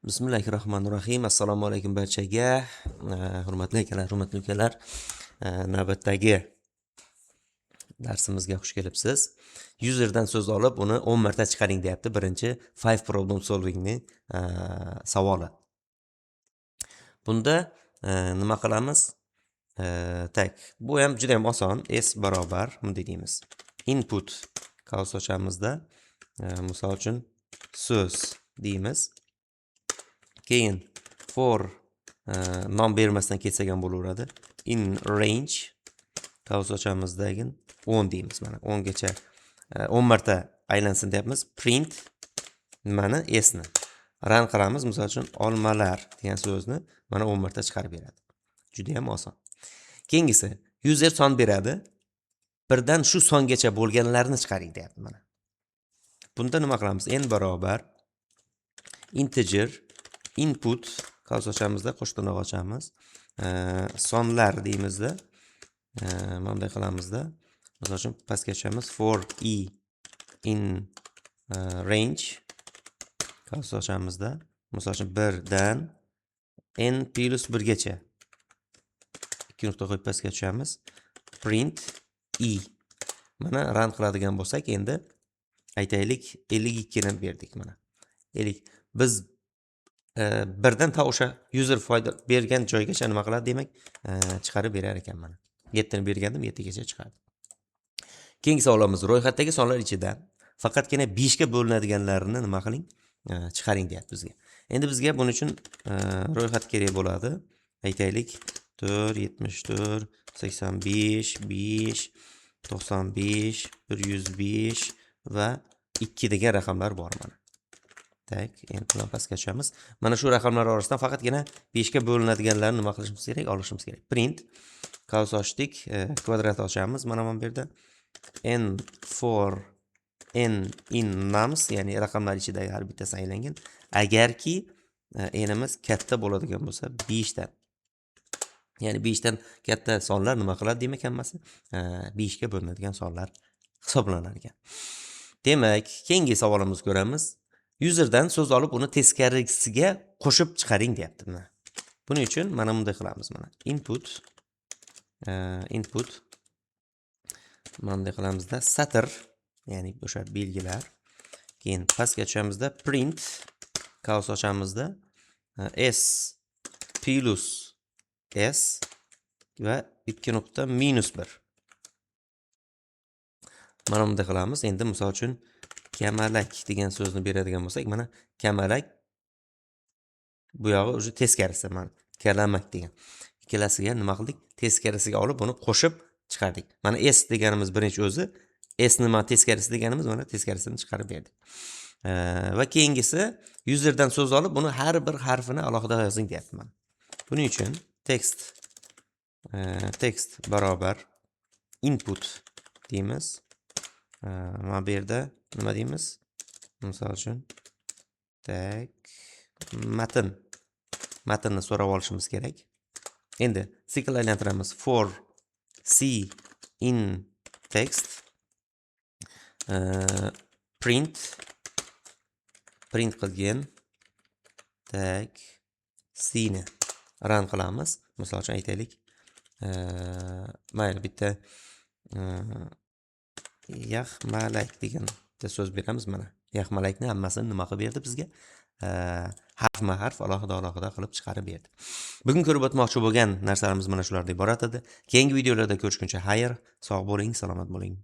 Bismillahirrohmanirrohim. Assalomu alaykum barchaga. Hurmatli akalar, hurmatli ukalar. Navbatdagi darsimizga xush kelibsiz. Userdan so'z olib, uni 10 marta chiqaring deyapti. Birinchi five problem solvingni savoli. Bunda nima qilamiz? Так, bu ham juda ham oson. S barobar bunday deymiz. Input qavs ochamizda, misol uchun so'z deymiz. Keyin for nom bermasdan ketsak ham bo'laveradi. In range qavs ochamizdagin 10 deymiz mana 10 gacha 10 marta aylansin deyapmiz. Print nimani? S ni. Run qilamiz. Misol uchun olmalar degan so'zni mana 10 marta chiqarib beradi. Juda ham oson. Keyingisi user son beradi. Birdan shu songacha bo'lganlarni chiqaring deyapti mana. Bunda nima qilamiz? N barobar integer input qavs ochamizda qo'shtirnoq ochamiz. Sonlar deymizda. Mana bunday qilamizda. Misol uchun pastga tushamiz. For i in range qavs ochamizda. Misol uchun 1 dan n plus 1 gacha. Ikki nuqta qo'yib pastga tushamiz. Print i. Mana run qiladigan bo'lsak, endi aytaylik 52 ni berdik mana. 50 biz birdan ta o'sha user foyda bergan joygacha nima qiladi demak, chiqarib berar ekan mana. 7 ni bergandim, 7 gacha chiqardi. Keyingi savolimiz: ro'yxatdagi sonlar ichida faqatgina 5 ga bo'linadiganlarini nima qiling? Chiqaring deyapti bizga. Endi bizga buning uchun ro'yxat kerak bo'ladi. Aytaylik 4, 74, 85, 5, 95, 105 va 2 degan raqamlar bor mana. Так, endi bilan pastga tushamiz. Mana shu raqamlar orasidan faqatgina 5 ga bo'linadiganlarni nima qilishimiz kerak? Olishimiz kerak. Print qavs ochdik, kvadrat ochamiz. Mana bu yerda n for n in nums, ya'ni raqamlar ichidagi har bittasi aylangan. Agarki n'imiz katta bo'ladigan bo'lsa 5 dan. Ya'ni 5 dan katta sonlar nima qiladi demak hammasi 5 ga bo'linadigan sonlar hisoblanar ekan. Demak, keyingi savolimizni ko'ramiz. Userdan so'z olib, uni teskarisiga qo'shib chiqaring deyapti mana. Buning uchun mana bunday qilamiz mana. Input mana bunday qilamizda satr, ya'ni o'sha belgilar. Keyin pastga tushamizda print qavs ochamizda s plus s va ikki nuqta minus 1. Mana bunday qilamiz. Endi misol uchun kamalak degan so'zni beradigan bo'lsak, mana kamalak bu yog'i уже teskarisi mana kalamak degan. Ikkalasiga nima qildik? Teskarisiga olib buni qo'shib chiqardik. Mana s deganimiz birinchi o'zi, s nima teskarisi deganimiz mana teskarisini chiqarib berdik. Va keyingisi userdan so'z olib, buni har bir harfini alohida yozing deyapti mana. Buning uchun text barobar input deymiz. Mana bu yerda nima deymiz? Misol uchun так matn matnni so'rab olishimiz kerak. Endi sikl aylantiramiz. For c in text print qilgin так c ni run qilamiz. Misol uchun aytaylik, mayli bitta yaxmalak degan bitta so'z beramiz mana. Yaxmalakni hammasini nima qilib berdi bizga? Harfma harf alohida alohida qilib chiqarib berdi. Bugun ko'rib o'tmoqchi bo'lgan narsalarimiz mana shulardan iborat edi. Keyingi videolarda ko'rishguncha xayr, sog' bo'ling, salomat bo'ling.